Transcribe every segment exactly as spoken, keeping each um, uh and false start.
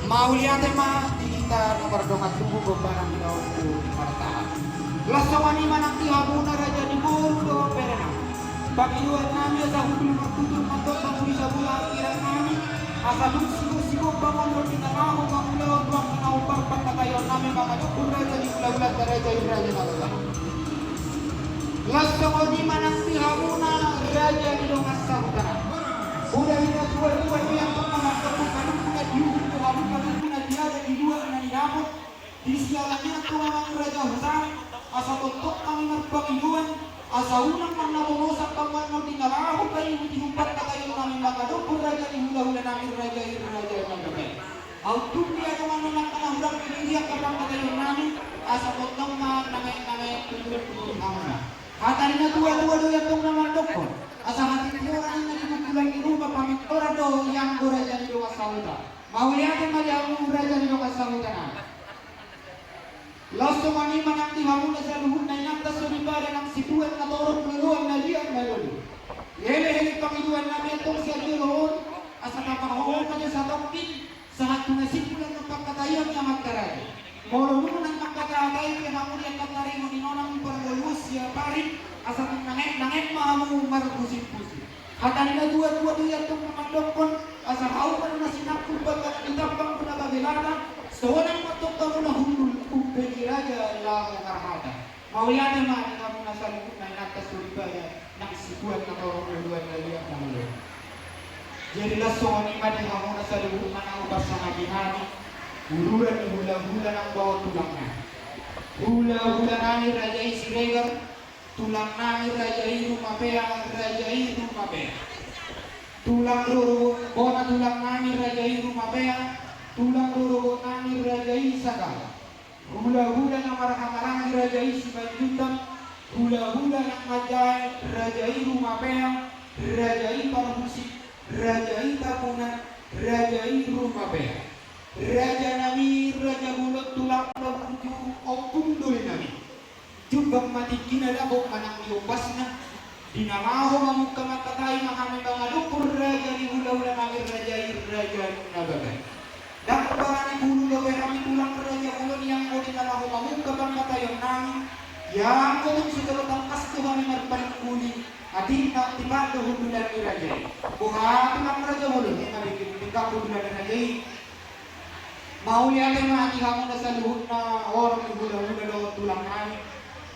Mauliate ma di hita na mardongan tubu, gombaran di daoku martahan. Las songon i ma nang di hamuna raja ni boru dohot bere nami. Pangidoan nami asa hundul martutur mandok hamu di sabola hanggiran nami, asa dung sigor-sigor bangon ro di na laho mangulahon ruang na umbar pangkataion nami mangadophon raja ni hulahula, raja i raja na bagas. Las songon i ma nang di hamuna raja ni dongan sahuta nami. Uda hita dua-dua do i antong na mandok, manungkun na di uhum do hamu, manungkun na di adat, di luat na nidapot. Di siala ni antong amang raja huta, asa tongtong hami marpangidoan, asa unang ma na bonosan pangomoanna di na laho paihutihut pangkataion nami mangadophon raja ni hulahula nami, raja i raja na bagas. Aut tung dia dongan na hurang di diri angka pangkataion nami, asa tongtong ma na ngae-ngae tutur di hamuna. Hata ni na tua-tua do i antong na mandokkon, asa hatiha do ninna di bungkulan ni ruma, pamintoran do i anggo raja ni dongan sahuta. Mauliate ma di hamu raja ni dongan sahuta nami. Las songon i ma nang di hamuna saluhutna inanta soripada nang situan na torop, loloan na liat na lolo. Elek-elek pangidoan nami antong sian jolo on, asa tapahohom ma jo satongkin sahat tu na simpulan na pangkataion ni amanta raja. Molo nunga nang mangkatahatai pe hamu di angka taringot ni nona, parngoluon siapari, asa nang nanget-nanget ma hamu marpusing-pusing. Hata ni na tua-tua do i antong na mandokkon, asa hau ma na sinangkul bangka na ditambang tu na babelana, sonang ma antong hamu na hundul umbege raja laho marhata. Mauliate ma di hamuna saluhutna inanta soripada nang situan na torop, loloan na liat na lolo. Jadi las songon i ma di hamuna saluhutna na hupasahat hami ururan ni hulahula nang dohot tulang nami. Hulahula nami raja i Siregar, tulang nami raja i Rumapea, raja i Rumapea. Tulang rorobot bona tulang nami raja i Rumapea, tulang rorobot nami raja i Sagala. Hulahula na marhahamaranggi raja i Simanjuntak, hulahula na manjae raja i Rumapea, raja i Parhusip, raja i Tambunan, raja i Rumapea. Raja nami raja bolon, tulang na burju, ompung doli nami. Jumpang ma tingkina, dapot ma nang di ombasna. Di na laho mamungka mangkatai ma hami mangadophon raja ni hulahula nami, raja i raja na bagas. Ndang barani pulu dope hami tulang raja bolon i anggo di na laho mamungka pangkataion nami. Ia anggo tung sijalo tangkas do hami marpanungkuni, atik na tipat do hundulan ni raja i. Boha tulang raja bolon i, na bikin tingkap hundulan ni raja i. Mauliate ma di hamuna saluhutna horong ni hulahula dohot tulang nami.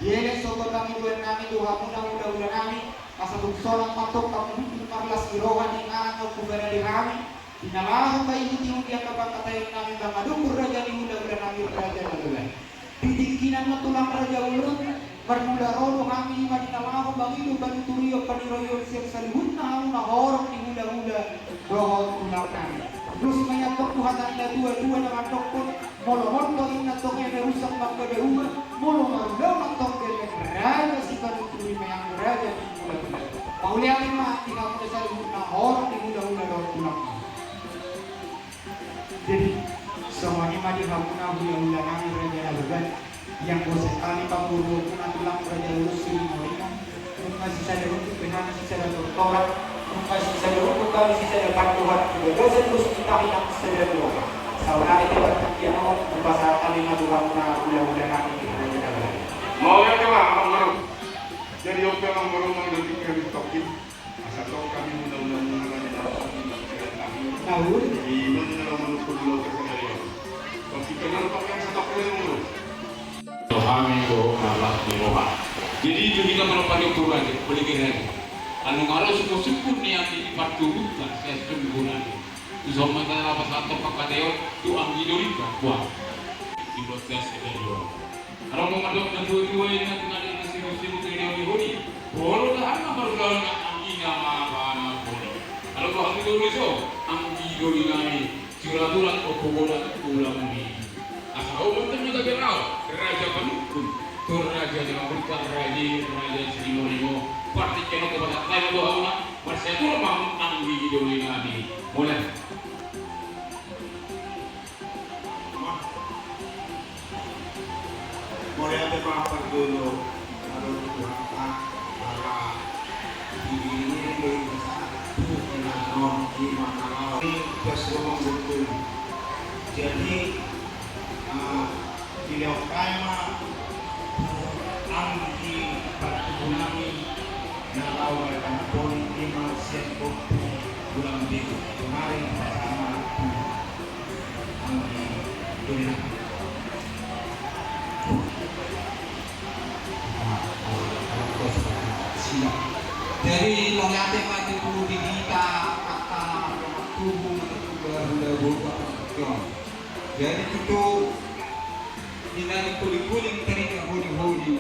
Dielek sogot pangidoan nami tu hamuna hulahula nami, asa tung sonang ma antong hamu hundul marlas ni roha di inganan na huparade hami, di na laho paihutihut di angka pangkataion nami mangadophon raja ni hulahula nami, raja na bagas. Di tingkinan na tulang raja bolon, marmula ro do hami i ma di na laho mangido panuturion paniroion sian saluhutna hamuna horong ni hulahula dohot tulang nami. Dos ma i antong tu hata ni na tua-tua na mandokkon, molo mondok inna tong eme, rusak mangkada uma, molo marulaon tong geleng, raja sipanuturi ma i anggo raja ni hulahula. Mauliate ma di hamuna saluhutna horong ni hulahula dohot tulang nami. Jadi songon i ma di hamuna hulahula nami, raja na bagas. Ianggo sahali panguruonmuna tulang raja bolon, siringoringo, nunga sisada unduk pe hami sisada tortoran, nunga sisada unduk hami sisada pandohan, di bagasan dos ni tahi nang sada ni roha. Saonari pe partingkian on hupasahat hami ma tu hamuna hulahula nami, raja na bagas. Mauliate ma amangboru. Jadi on pe amangboru, molo di hami tongkin. Asa tong hami hulahula nami raja na bagas, di bagasan tahi. Tahu. Di na manungkun di loka sadari on. Pasti kenal pakai satu kali dulu. Hami do na las ni roha. Jadi itu kita molo pakai tu raja, balik ke raja. Anu ngalo suku-suku ni anggi di partubuhta, saya suku raja. Tu sama kita lapas atau pakai tu anggi doli ka, kuat. Di bagasan sadari on. Adong do mandok na tua-tua i, na tinggal di sibuk-sibuk di holi-holi. Polo dahan na marulaon na anggina ma bana polo. Adong do hami do riso, anggi doli nami, siratulan ompu bola tulang ni. Asa umur temu tagerau, raja panungkun, tu raja ni mamurka, raja, raja siringoringo, partingkian on hupasahat hami tu hamuna, marsiaturan ma hamu anggi doli nami. Mulai. Mauliate ma parjolo, adong tu hata, ala, di ini, di sana, di sana, di mana, di mana, di pas rumah betul. Mari sama-sama. Jadi mauliate ma tutu di hita angka na martubu, na martubu, na martubu. Jadi tutu di na di huli-huli, di na di huli-huli,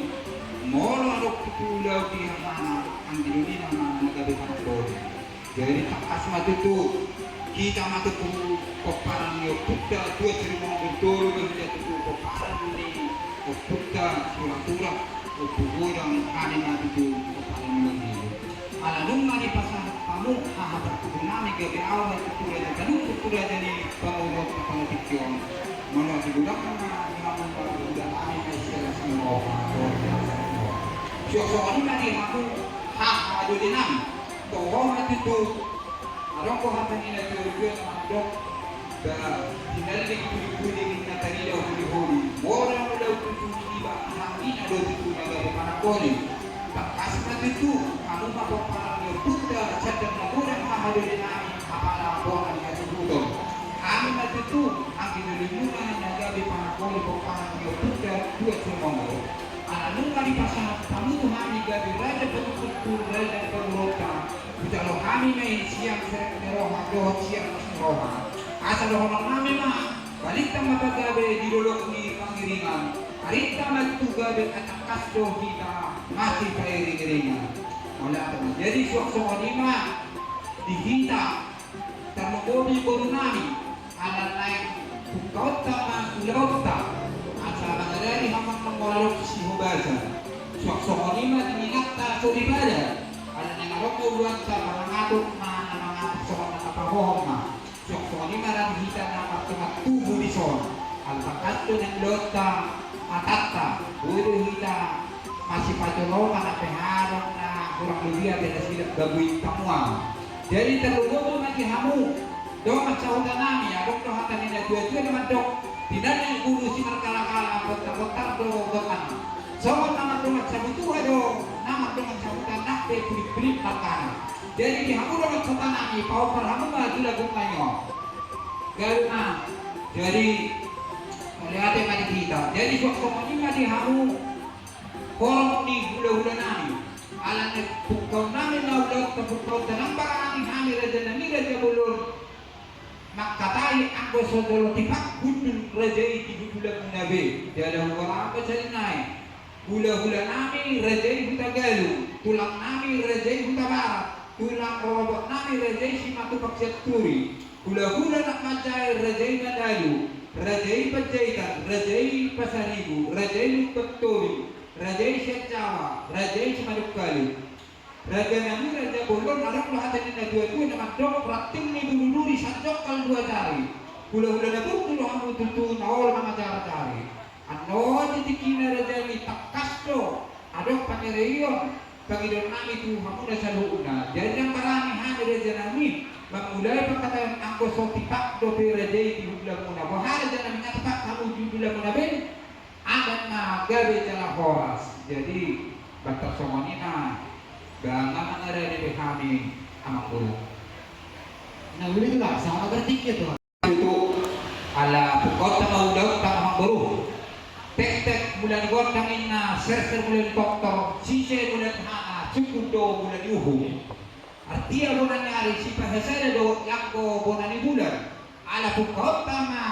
molo adong tutu ulaon di hita na anggi doli nama na gabe panamboli. Jadi tangkas ma tutu hita ma tutu pomparan ni ompunta Tuan Sirumorang Guru Tolu, ma hita tutu pomparan ni ompunta Suratura, Ompu Godang, hami ma tutu pomparan ni ompunta. Ala nunga dipasahat hamu haha partubu nami gabe ahu ma tutu raja, gabe tutu raja ni pamoruonta pala tingki on. Molo di godang ma di hamu, molo di godang nami ma isi alas ni roha. Suang songon i ma di hamu haha doli nami. Toho ma tutu. Adong do hata ni natuatua na mandok, ba, tinallik pudingpuding na tarida holiholi, godang do tutu iba, hami na do tutu na gabe panamboli. Tangkas ma tutu, hamu ma pomparan ni ompunta, sandang na godang haha doli nami, apala bona ni hatubuton. Hami ma tutu anggi dolimuna na gabe panamboli pomparan ni ompunta Tuan Sirumorang. Ala nunga dipasahat hamu tu hami gabe raja pangkutku, raja pamoruonta. Hujalo hami ma i sian serep ni roha dohot sian las ni roha. Asa dohonon nami ma, balintang ma pagabe di dolok ni pangiringan, arinta ma tutu gabe, tangkas do hita masipairingiringan. Mauliate ma. Jadi suang songon i ma di hita, tarlumobi boru nami. Ala naeng pungkaonta ma ulaonta, asa mangarani hamu mangoloi sihobasan. Suang songon i ma di inanta so dibada. Ala naeng adong ma ulaonta, mangatur ma na mangatur, songon na pahohom ma. Suang songon i ma di hita na martubu dison. Ala tangkas do naeng ulaonta, atanta, boi do hita masipajoloman, na pe adong na hurang lobi, ate na silap babuin tamuang. Jadi tarlumobi ma di hamu dongan sahuta nami, adong do hata ni natuatua na mandok, tinallik bulu simargalagala, bontar-bontar do gotangna. Songon na mardongan sabutuha do na mardongan sahuta, nang pe pudingpuding margana. Jadi di hamu dongan sahuta nami, paompar hamu ma jala gumai on. Gabe ma. Jadi mauliate ma di hita. Jadi suang songon i ma di hamu horong ni hulahula nami. Ala ni pungkaon nami ma ulaonta, pungkaonta nang barani hami raja nami, raja bolon. Mangkatai anggo so jolo tipak hundul raja i di hundulanmuna be. Jala huarahon ma sahali nai. Hulahula nami raja i Hutagalung, tulang nami raja i Hutabarat, tulang rorobot nami raja i Simatupang Sianturi. Hulahula na manjae raja i Manalu, raja i Panjaitan, raja i Pasaribu, raja i Lumban Tobing, raja i Sianjawa, raja i Simanungkalit. Raja nami, raja bolon, adong do hata ni natuatua na mandok, ranting ni bulu duri sanjongkal dua jari. Hulahula na burju do hamu tutu, na olo na manjarajari. Annon di tingkina raja nami, tangkas do adong pangereion, pangidoon nami tu hamuna saluhutna. Jadi nang barani hami raja nami mamulai pangkataion, anggo so tipak dope raja i di hundulanmuna. Boha raja nami, nga tipak hamu di hundulanmuna be? Adat ma gabe jala horas. Jadi balintang songon i ma, ba nga mangarade be hami amangboru. Na uli tu lah sama bertiga tu. Tutu, ala pungkaonta ma ulaonta amangboru. Tektek mula ni gondang inna, serser mula ni toktor, sise mula ni hana, sungkun do mula ni uhum. Artia bona ni ari, sipahasada do i anggo bona ni bulan. Ala pungkaonta ma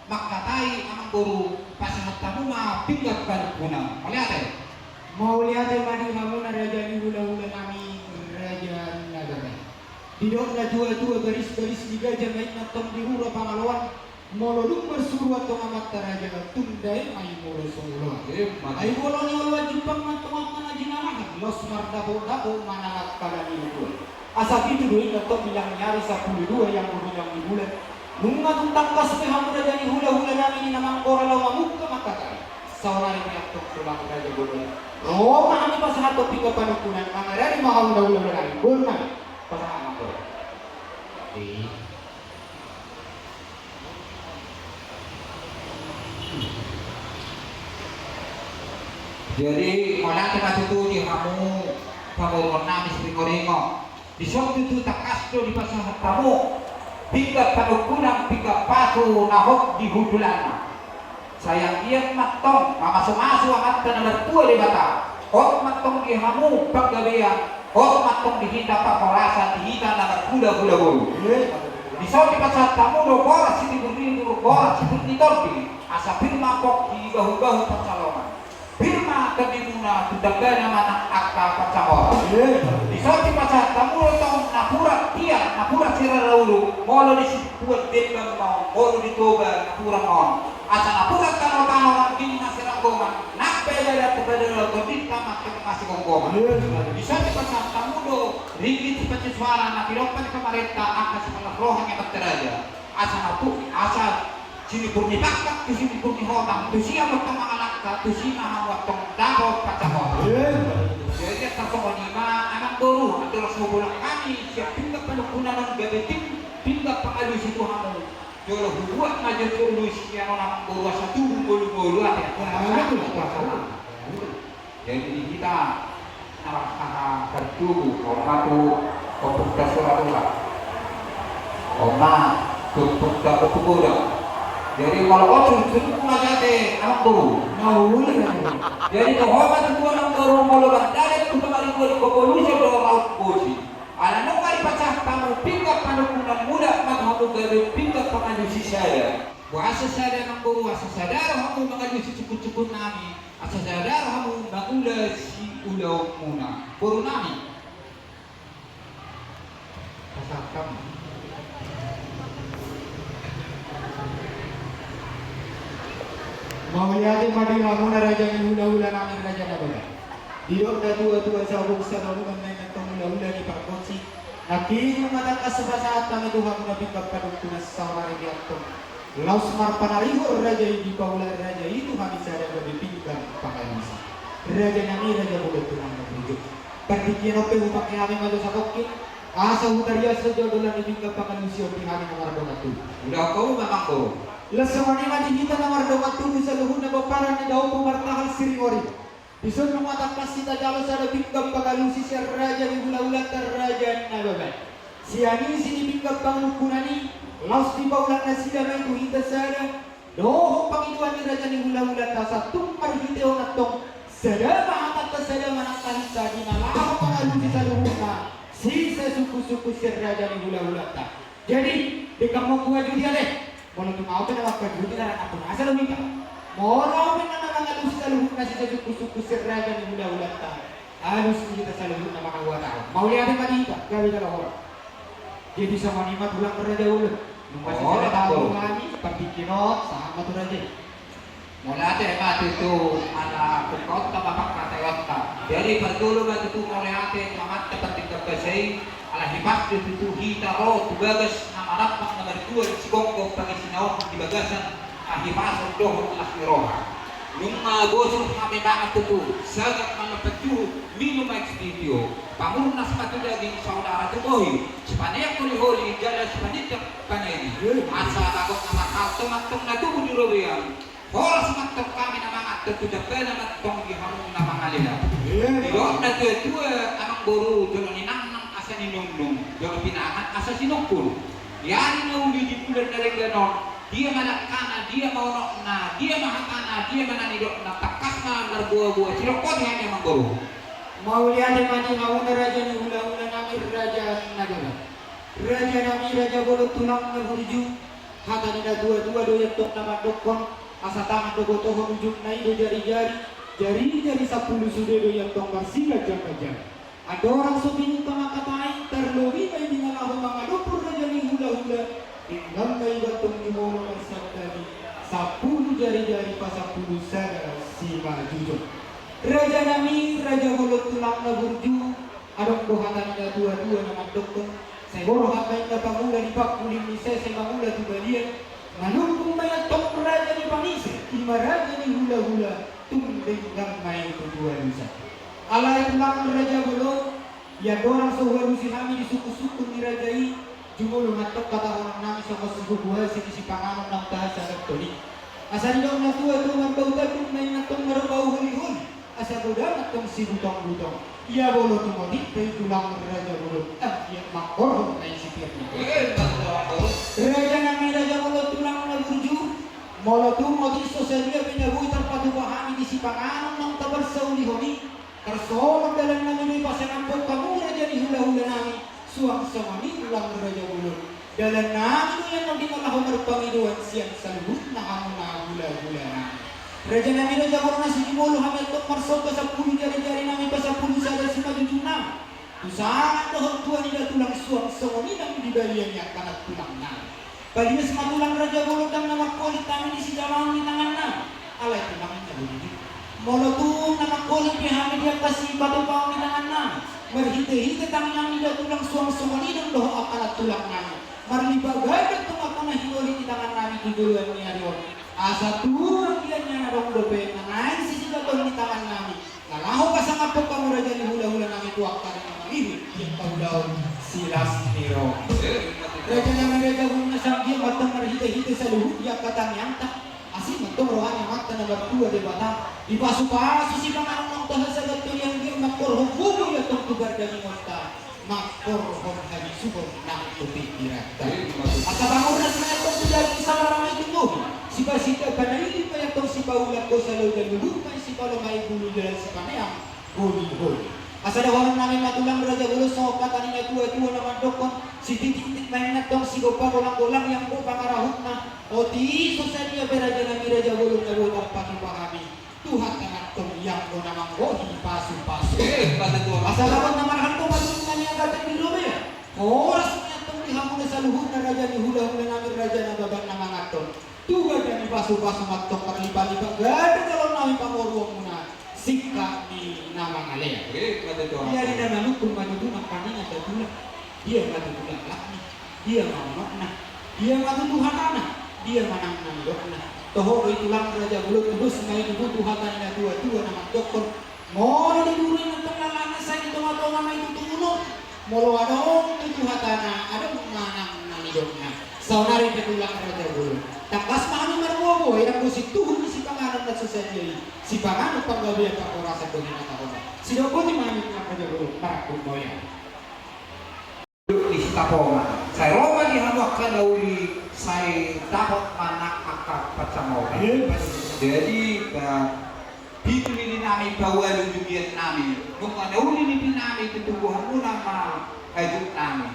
mangkatai amangboru, pasahat hamu ma pinggan panungkunan. Mauliate. Mauliate ma di hamuna raja ni hulahula nami, raja ni nagara. Didok natuatua, garis-garis ni gajah ma inna tong di rura Pangaloan, molo dung marsuruan tong amanta raja, tundae ma i molo so oloan. Emma. Ai molo ni oloan jumpang ma tong angka na jinalahan, laos mardapotdapot manang angka na niuduan. Asa pitu do inna tong bilang ni ari, sampulu dua i anggo bilang ni bulan. Nunga tung tangkas pe hamu raja ni hulahula nami, ninna Manggora laho mamungka mangkatai. Saonari pe antong tulang raja bolon. Ro ma hami pasahathon pinggan panungkunan, mangarade ma hamu hulahula nami. Boru nami. Pasahat Manggora. Jadi mauliate ma tutu di hamu pamoruon nami Siringoringo. Dison tutu tangkas do dipasahat hamu pinggan panungkunan, pinggan pasu na hot di hundulanna. Sai anggiat ma antong mamasumasu Amanta na martua Debata, hot ma antong di hamu panggabean, hot ma antong di hita parhorasan, di hita na marhulahula boru. Dison dipasahat hamu do boras sitiburribur, boras sipir ni tondi, asa pir ma pongki, bahubahu pansalongan. Pir ma tondimuna tu dambana manang angka pansamotan. Dison dipasahat hamu do tong napuran tiar, napuran sirara ulu, molo di Simpuan Dendang ma on, molo di Toba napuran ma on. Asa napuran tanotano, rangging na siranggongan, nang pe dalan tu padao, tondinta ma antong na sigomgoman. Dison dipasahat hamu do ringgit sipansusuaran na tinompa ni pamarenta, angka sipalas roha ni amanta raja. Asa na tu, asa sinipur ni pakpak tu sinipur ni hotang, tusi hamu antong mangalangka, tusi ma hamu antong dapot pansamotan. Jadi asa songon i ma amang boru, andorang so bolak hami sian pinggan panungkunan on gabe ping-, pinggan pangalusi tu hamu. Jolo hubuat ma jo tu ulu sian on amang boru, asa tubu ngolungolu, ate. Jadi di hita na marhaha partubu, on ma tu Ompunta Solatula, on ma tu Ompunta Ompu Godang. Jadi molo on suruhon ma jo, ate amang boru. Jadi toho ma tutu amang boru, molo mardalan tu pangalusi on, di Ompu Lusa do maup bosi. Ala nunga dipasahat hamu pinggan panungkunan, mulak ma hamu gabe pinggan pangalusi sada. Boasa sada amang boru, asa sada do hamu mangalusi sungkunsungkun nami. Asa sada do hamu mangula siulaonmuna, boru nami. Pasahat hamu. Mauliate ma di hamuna raja ni hulahula nami, raja na badia. Didok natuatua, sabung sabangunan, naeng antong hulahula ni pargonsi. Nangkin ma tangkas hupasahat hami tu hamuna pinggan panungkunan saonari di antong. Laos marpanarihon raja i, dipaulak raja i tu hami sada gabe pinggan pangalusi. Raja nami, raja bolon tulang na burju. Partingkian on pe hupangke hami ma jo satongkin, asa hutariashon jo dolan ni pinggan pangalusi on di hami na mardongan tubu. Udah kau mamang kau. Laos songon i ma di hita na mardongan tubu saluhutna, pomparan ni daompung martahal siringoring. Dison nunga tangkas hita jalo sada pinggan pangalusi sian raja ni hulahulanta, raja na badia. Sian isi ni pinggan panungkunan i, laos dipaulak nasida ma i tu hita sada dohot pangidoan ni raja ni hulahulanta, asa tung marhitehon antong sada ma hatanta, sada ma nangkaninta di na laho mangalusi saluhutna sisungkunsungkun sian raja ni hulahulanta. Jadi denggan ma on, ate. Molo tung ahu pe na mangkajuti, na rangkap tu masa do hita. Molo ahu pe na mangalusi saluhutna sisungkunsungkun sian raja ni hulahulanta, alus ma hita saluhutna mangalusi. Mauliate ma di hita, gabe jala horas. Jadi songon i ma tulang raja bolon. Nunga sisada tahu hami, partingkian on sahat ma tu raja i. Mauliate ma tutu, ala pungkaonta ma pangkataionta. Jadi parjolo ma tutu mauliate tu amanta pardenggan basa i, ala hipas do tutu hita ro tu bagas na marampang na marjual sigomgom pangisina on di bagasan hahipason dohot las ni roha. Nunga bosur hami mangan tutu, sagat ma na panjuhut, minum ma ex vitio, pamurnas ma tu daging, saudara tu bohi, sipaneang holiholi jala sipanindak panegi. Asa bagot na marhalto ma antong na tubu di robean. Horas ma antong hami na mangan, tontu dambana ma antong di hamu na mangalehon. Didok natuatua, amang boru, jolo ninangnang asa ninungnung, jolo pinangan asa sinungkun. Di ari na uli, di bulan na denggan on, dia ma dangkana, dia ma unokna, dia ma hatana, dia ma na nidokna, tangkas ma marboaboa. Sidok on di hami, amang boru. Mauliate ma di hamuna raja ni hulahula nami, raja na badia. Raja nami, raja bolon tulang na burju. Hata ni natuatua do i antong na mandokkon, asa tangan do botohon, ujungna i do jarijari, jarijari sampulu sude do i antong marsiganjangganjangan. Andorang so pinungka mangkatai, tarlobi ma i di na laho mangadophon raja ni hulahula, denggan ma i do antong jumolo marsandani, sampulu jarijari pasampulu sada simanjujung. Raja nami, raja bolon tulang na burju, adong do hata ni natuatua na mandokkon, sai borhat ma inna pangula di pangkuling ni sese mangula tu balian, malungkung ma i antong raja ni panise, i ma raja ni hulahula, tung denggan ma i tu dua dusa. Alai tulang raja bolon, ia andorang so hualusi hami di sungkunsungkun ni raja i, jumolo ma antong hatahonon nami songon sibubuhasi ni sipanganon naung tahasahaton i. Asa didok natuatua, marbau tanduk ma inna antong, marbau holiholi. Asa godang antong si butong-butong. Ia molo tung otik pe tulang raja bolon, ah, ia mangkorhon na isi pirna. Raja nami raja bolon tulang na burju. Molo tung otik so sadia pe na boi tarpatupa hami di sipanganon naung taparsaulihon i, tarsongon dalan nami do i pasangaphon hamu raja ni hula-hula nami. Suang songon i tulang raja bolon. Dalan nami do i annon di na laho marpangidoan sian saluhutna hamu na hula-hula nami. Raja nami raja bolon, na sijumolo hami antong marsomba sampulu jari-jari nami pasampulu sada simanjujung nami. Tu sangap dohot tua ni da tulang, suang songon i nang di balian ni angka na tulang nami. Palias ma tulang raja bolon, ndang na mangkolit hami di sijamaon ni tangan nami. Alai tulang na buni. Molo tung na mangkolit pe hami di angka sipatupaon ni tangan nami, marhite-hite tangiang ni da tulang, suang songon i nang dohot angka na tulang nami. Marlipat ganda tung angka na hinolit ni tangan nami tu joloan ni ari on. Asa tung anggiat nian adong dope na naeng sisigaton ni tangan nami, na laho pasangaphon hamu raja ni hula-hula nami tu angka na mangihut di angka ulaon silas ni roha. Raja nami raja bolon, na sanggiat ma antong marhite-hite saluhut di angka tangiangta. Asi ma antong roha ni Amanta na martua Debata, dipasu-pasu sipanganon naung tahasagat tu i, anggiat mangkorhon gogo i antong tu pardagingonta, mangkorhon habisuhon nang tu pingkiranta. Asa pangurnas ma i antong tu daging, sabar ma i tu bohi, sipasindak panaili ma i antong, sipaulak do salo jala luhut ma i, sipalomo ma i bulu jala sipaneang holi-holi. Asa dohonon nami ma tulang raja bolon, songon hata ni na tua-tua na mandokkon: Sititik-itik ma inna antong, sigompa golang-golang i anggo pangarahutna. Otik so sadia pe raja nami raja bolon na boi tarpatupa hami, Tuhanta ma antong i anggo na manggohi pasu-pasu. Asa lamot na marhalto ma tulang nami, angka adat di Robea. Horas ma i antong di hamuna saluhutna raja ni hula-hula nami, raja Nababan na manganhon. Tu ganda ni pasu-pasu ma antong marlipat-lipat ganda jaloon nami pamoruonmuna, singkat ni na mangalean. Ia di na manungkun ma tutu nangkaningan da tulang. Dia ma tutu laklakna, dia ma unokna, dia ma tutu hatana, dia ma nang na nidokna. Toho do i tulang raja bolon, tudos ma i tutu hata ni na tua-tua na mandokkon: Molo di duru i ma antong laklakna, sai di tonga-tonga ma i tutu unokna. Molo adong tutu hatana, adong ma nang na nidokna. Saonari pe tulang raja bolon, tangkas ma hami marboa-boa i anggo sintuhu ni sipanganon na so sadia i, sipanganon panggabean parhorasan dohot hata horas. Sidok boti ma hami tulang raja bolon, marangkup ma hami. Di Sitapongan. Sai ro ma di hamu angka na uli, sai dapot ma nang angka pansamotan. Jadi, pitu lili nami, paualu jugian nami, nunga na uli nipi nami, tutu boha muna ma hajut nami.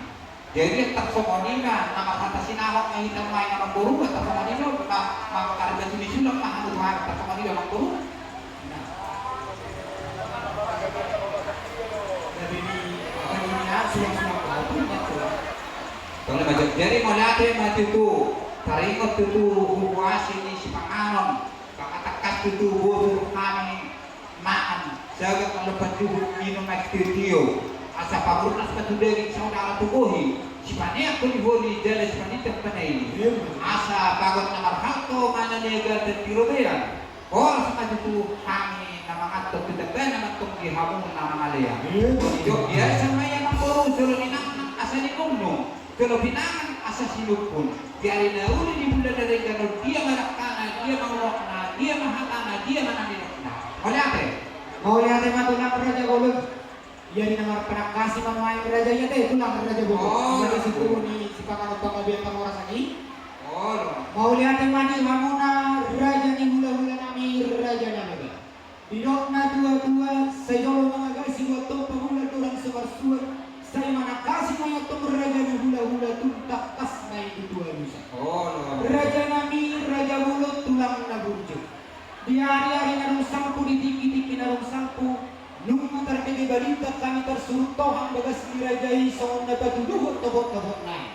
Jadi tarsongon i ma, na marhata sinamot ma hita, ma i na mamboru, tarsongon i ma, ma, ma, mangkarbatu ni sulang ma hamu, tarsongon i ma mamboru. Jadi mauliate ma tutu, taringot tutu huhuasi ni sipanganon, bahen tangkas tutu bosur hami mangan, sagat ma lompan juhut, minum aek tio-tio, asa pamurnas ma tu daging saudara tu bohi, sipaneang holi-holi jala sipasindak panaili. Asa bagot na marhalto ma na niagatan di robean. Horas ma tutu hami na manganhon, tu daging na manganhon di hamu na mangalean. Didok biasa ma i amangboru, jolo ninangnang asa ninungnung, jolo pinangan asa sinumpun. Di ari na uli di bulan na denggan on, dia ma dangkana, dia ma unokna, dia ma hatana, dia ma na nidokna. Mauliate. Mauliate ma tulang raja bolon. Ia di na marpanangkasi ma nuaeng raja i ate, tulang raja bolon. Ia di situru ni sipanganon panggabean parhorasan i. Mauliate ma di hamuna raja ni hula-hula nami, raja Nababan. Didok na tua-tua: Sai jolo mangagasi do antong pahulan dorang so marsuai, sai manangkasi ma i antong raja ni hula-hula, tung tangkas ma i tutu alusan. Raja nami raja bolon, tulang na burju. Di ari-ari na dung salpu, di tingki-tingki na dung salpu, nunga tardege balintang hami tarsurut tohang bagas ni raja i songon na patuduhon topot-topotna i.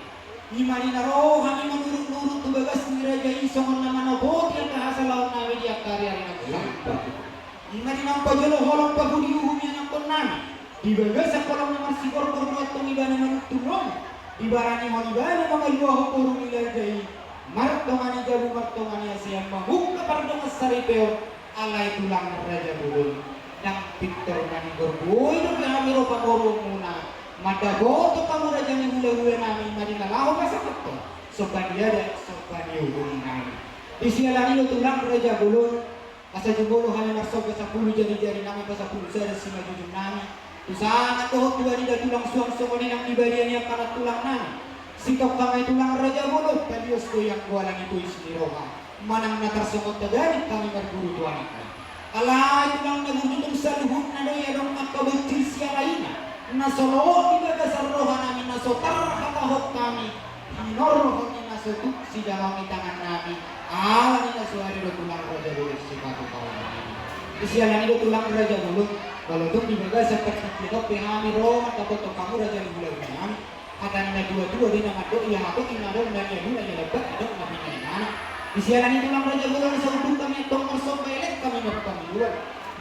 I ma di na ro hami manurut-nurut tu bagas ni raja i songon na manopoti angka hasalaon nami di angka ari-ari na dung salpu. I ma di naung pajolo holong pahudi uhum ianakhon nami. Di bagasan holong na marsigorgor do antong ibana manuntunhon, dibaranihon ibana mangaluahon boru ni raja i, martonga ni jabu, martonga ni hasean, mamungka pardongan saripeon. Alai tulang raja bolon, ndang pintor na nigorgoi dope hami ro pamoruonmuna, mandapothon hamu raja ni hula-hula nami, i ma di na laho pasahathon somba ni adat, somba ni uhum nami. Di siala ni i do tulang raja bolon, Asa jumolo hami marsomba sampulu jari-jari nami, pasampulu sada simanjujung nami. Tu sanga dohot tu barida tulang suang songon i nang di barian i angka na tulang nami. Sitongka ma i tulang raja bolon, talios do i anggo ala ni tois ni roha. Manang na tarsongon taganing hami marboru tu anakna. Alai tulang na burju, tung saluhutna do i adong angka bocil sialaina. Na so loas di bagasan roha nami, na so tarhatahon hami. Hinorhon ni na so tuk sidangani tangan nami, ala ni na so ari do tulang raja bolon sipatupaon nami. Di siala ni do tulang raja bolon, molo tung di bagasan partingkian on pe hami ro mandapothon hamu raja ni hulahula nami. Hata ni na tua-tua do i na mandok, ia hatop i na adong na nialuna, ia lambat adong na pinainana. Di siala ni tulang raja bolon, saunduk hami antong marsomba, elek hami marpangidoan.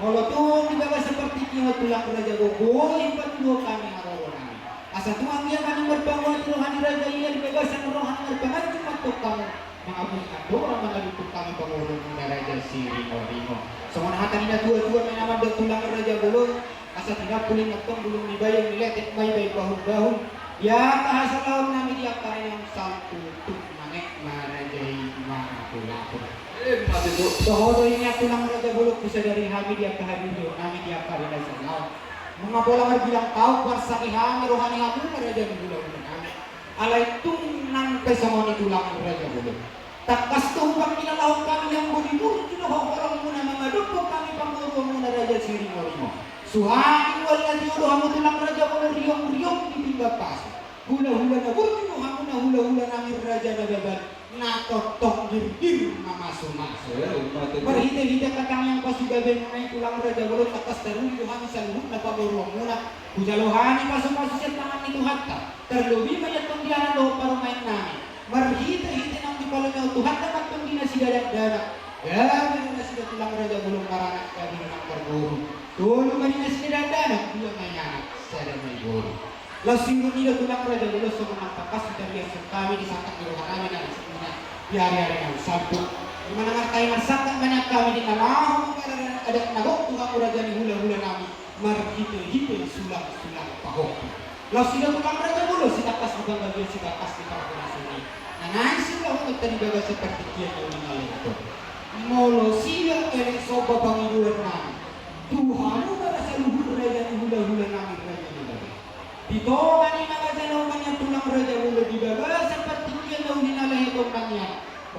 Molo tung di bagasan partingkian on tulang raja bolon, boi patuduhon hami haroro nami. Asa tung anggiat ma naeng marpanguati roha ni raja i, di bagasan roha na marpanganju ma antong hamu, mangabusi andorang mangaluntun hami pamoruonmuna raja Siringoringo. Songon hata ni na tua-tua ma i na mandok tulang raja bolon, asa tinampul i ma antong bulung ni bayu, ni letek ma i baen bahul-bahul. Di angka hasalaon nami, di angka ari na salpu, tung mangaek ma raja i mangaku-ngaku. Ima tutu. Toho do i nian tulang raja bolon, husadari hami di angka hadirion nami di angka ari na sanaon. Nunga pola marbilang taon huarsaki hami roha ni hamu raja ni hulahula nami. Alai tung nang pe songon i tulang raja bolon, tangkas do hupangidohon hami, anggo di burju do hohorongmuna mangadophon hami pamoruonmuna raja Siringoringo. Suhahahang na tio do hamu tulang raja bolon, riong-riong di pinggan pasu. Hulahula na burju do hamuna hulahula nami raja Nababan, na tongtong girgir mamasu-masu. Eh, ima tutu. Marhite-hite angka tangiang pasugabemuna i tulang raja bolon, tangkas taruli do hami saluhutna pamoruonmuna. Hujalo hami pasu-pasu sian tangan ni Tuhanta. Tarlobi ma i antong di anak dohot parumaen nami. Marhite-hite naung dipalehon Tuhanta ma antong di nasida dakdanak, gabe do nasida tulang raja bolon maranak, gabe do nang marboru. Tolu ma di nasida dakdanak, dua ma i anak, sada ma i boru. Laos sirungi do tulang raja bolon, songon na tangkas hutariashon hami di sangkap ni roha nami na di sini, di ari-ari na salpu. Di mana martahi marsangkap ma nian hami di na laho mangaradan adat na gok tu hamu raja ni hulahula nami, marhite-hite sulang-sulang pahompu. Laos i do tulang raja bolon, sitangkas di panggabean, sitangkas di parhorasan i. Na naeng siulahonon ta di bagasan partingkian na uli na lehet on. Molo sian elek somba pangidoan nami tu hamu ma saluhut raja ni hulahula nami raja ni Nababan. Di tonga ni na raja na umanian tulang raja bolon, di bagasan partingkian na uli na lehet on nang i,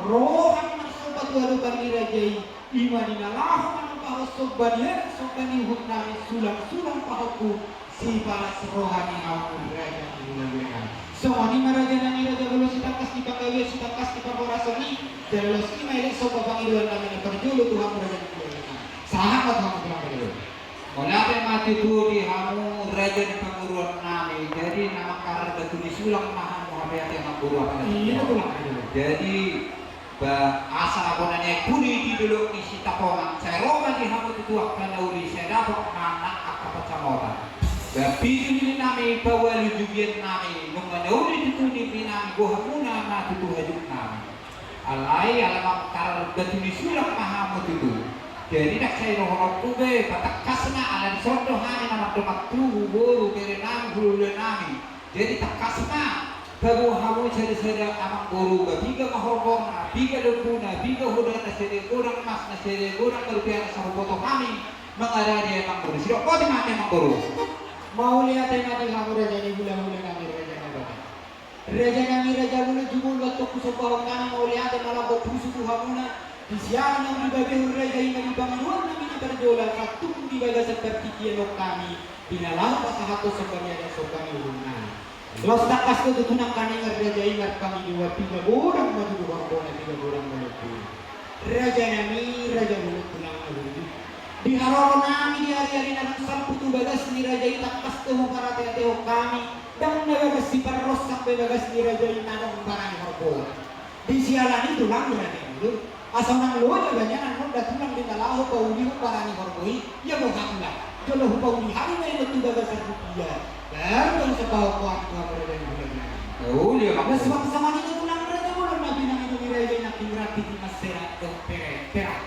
ro hami marsomba tu adopan ni raja i, ima di na laho manambahon somba ni elek somba ni uhum nami, sulang-sulang pahompu, sipalas roha ni hamu raja ni hulahula nami. Songon i ma raja nami raja bolon, sitangkas di panggabean, sitangkas di parhorasan i. Jala laos i ma elek somba pangidoan nami na parjolo tu hamu raja ni hulahula nami. Sahat ma tu hamu tulang raja bolon. Mauliate ma tutu di hamu raja ni pamoruon nami. Jadi na mangkarar batu ni sulang ma hamu, hape ate amangboru, apa lagi? Iya, tulang. Jadi, ba, asa bona ni aek puli di dolok ni Sitapongan, sai ro ma di hamu tutu angka na uli, sai dapot ma nang angka pansamotan. Ba, pitu nini nami, paualu jugian nami, nunga na uli tutu nini nami, boha muna ma tutu hajuk nami. Alai ala mangkarar batu ni sulang ma hamu tutu. Jadi ndang sai dohononku be, patangkas ma, ala dison do hami na mardongan tubu, boru, bere nami, hulahula nami. Jadi tangkas ma, paboa hamu sada-sada amangboru, ba piga ma horbo na, piga lombu na, piga hoda na, sada godang mas na, sada godang marhite na sai huboto hami mangarade amangboru. Sidok boti ma hami amangboru. Mauliate ma di hamu raja ni hulahula nami raja Nababan. Raja nami raja bolon, jumolo antong husombahon hami mauliate malambok pusu tu hamuna. Di siala naung dibabehon raja i ma di pangidoan nami na parjolo, asa tung di bagasan partingkian on hami di na laho pasahathon somba ni adat somba ni uhum nami. Laos tangkas do tutu nangkaningan raja i marpangidoan, piga godang ma tutu horbona, piga godang ma lombuna. Raja nami raja bolon, tulang na burju. Di haroro nami di ari-ari na salpu tu bagas ni raja i, tangkas do huparateatehon hami, ndang na bagas siparronsang be bagas ni raja i na adong barani horbona. Di siala ni i tulang raja bolon, asa unang loja banyanan honda tulang di na laho paulihon barani horbo i. Ia boha tulang, jolo hupauli hami ma i tu bagasan rupia. Baru do husombahon hami tu hamu raja ni hulahula nami. Uli, ia ma. Laos suang songon i do tulang raja bolon, na binanga do ni raja i nangkin raja i, marsera do pere-, perak.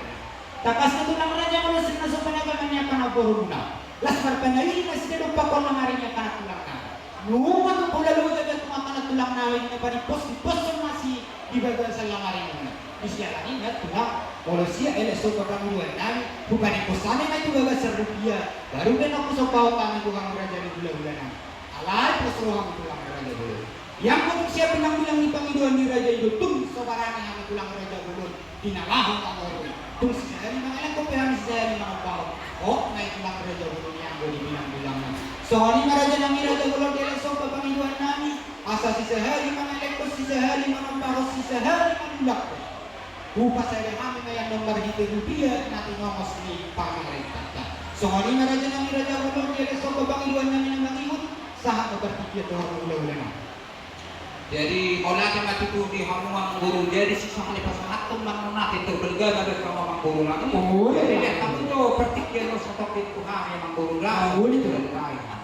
Tangkas do tulang raja bolon, sirna so panaga ma nian angka na borumuna. Laos marpanaidoan nasida do pakon nang ari ni angka na tulang nami. Nunga tung pola loja be tu angka na tulang nami, na panimpos-nimposon ma si Di bagasan lamaringon. Di siala ni na Tuhan, molo sian elek somba pangidoan nami, hupaneposhon hami ma tu bagasan rupia, baru pe na husombahon hami tu hamu raja ni hulahula nami. Alai pos roham tu hamu raja bolon. Ianggo tung sian bilang-bilang ni pangidoan ni raja i do tung so barani hami tu hamu raja bolon. Di na laho na molo i. Tung sisahali mangalangkon pe hami sisahali manombahon. Hot ma i tu hamu raja bolon ianggo di bilang-bilangna. Songon i ma raja nami raja bolon di elek somba pangidoan nami. Asa sisahali mangalangkon sisahali manombahon sisahali manulak. Hupasada hami ma i annon marhite rupia na tinongos ni pamarentanta. Songon i ma raja nami raja bolon di elek somba pangidoan nami na mangihut, sahat ma partingkian dohot hulahula nami. Jadi mauliate ma tutu di hamu amangboru, jadi sisongon i pasahathon ma annon ate tu balga na berkama amangboru nami. Oh, jadi iya. Lihat hamu jo partingkian on satongkin tu hami amangboru nami. Oh, iya.